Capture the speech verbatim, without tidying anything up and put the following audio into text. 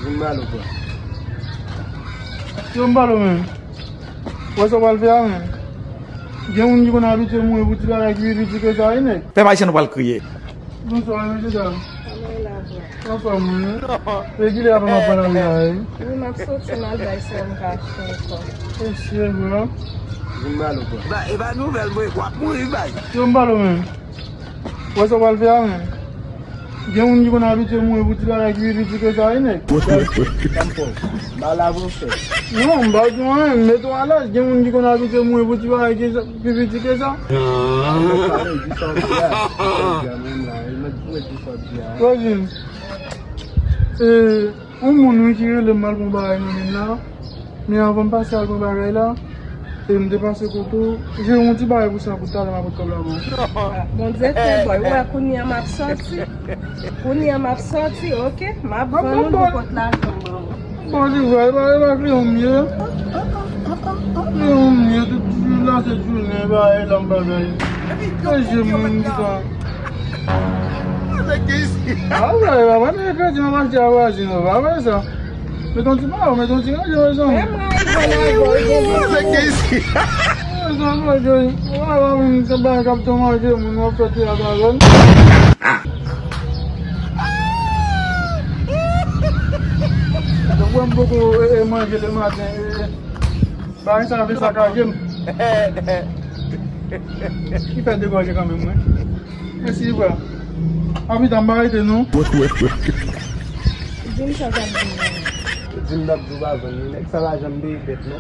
Vin ba l ou pran. Yo, m pale w, men. Wè sa w pral fè a, men. Gen moun ki konn abitye mouri pou ti bagay ki pi piti ke sa, wi, nèg. Pèp ayisyen, nou pral kriye. Bonswa, mesye dam. Kòman w la, bro? Anfòm, wi. E kilè apre m ap pran nan ri a, wi? Wi, m ap soti, m al bay sa m ka achte ankò. Mesye, bro. Vin ba l ou pran. Ba, e pa nouvèl, mwen, w ap mouri, bay. Yo, m pale w, men. Wè sa w pral fè a, men. Gen moun ki konn abitye mouri pou ti bagay ki pi piti ke sa, wi, nèg. Sa m fè w? M pa lave w fè. Non, m pa di w anyen, m mete w alèz. Gen moun ki konn abitye mouri pou ti bagay ki sa, pi piti ke sa. Pale, di sa w di a. Di sa w di a, men la, e mèt, mèt di sa w di a. Wè, Jim. E, yon moun, wi, ki rele m al pran bagay nan men la. Men anvan m pase al pran bagay la, e m te pase kote w, jere yon ti bagay pou sa pou talè m ap pot kòb la pou ou. Bon, direktè bòy, ou wè kounye a m ap soti. Kounye a m ap soti, oke? M ap vann ou, nou pot lajan ban ou. Bon, li vre, e pa, e pa kliyan m ye. Kliyan m ye, tout jou la se jounen, e pa, e la m bagay. E je moun ki sa. Nèg ki isi. A, wè, wè, wè, nèg kredi nan mache a, wè, non, pa wè sa. Met yon ti pa, met yon ti ranje, wè, zanmi. Menm rayi gwo lago, gen moun. Nèg ki isi. Wè, zanmi, wè, wè, wè, moun, se bagay k ap tou manje, moun, w ap fè teyat avè l. Donk, wè, m poko, e, e, manje le maten, e, e. Bagay sa fè sakaje m. Ki fè degòje kanmenm, wi. Mèsi, bra. Anpita, m pa rete, non. Di m sa w t ap di m nan. Di m n ap di w pa vann li. Nèg sa pa janm peye dèt, non.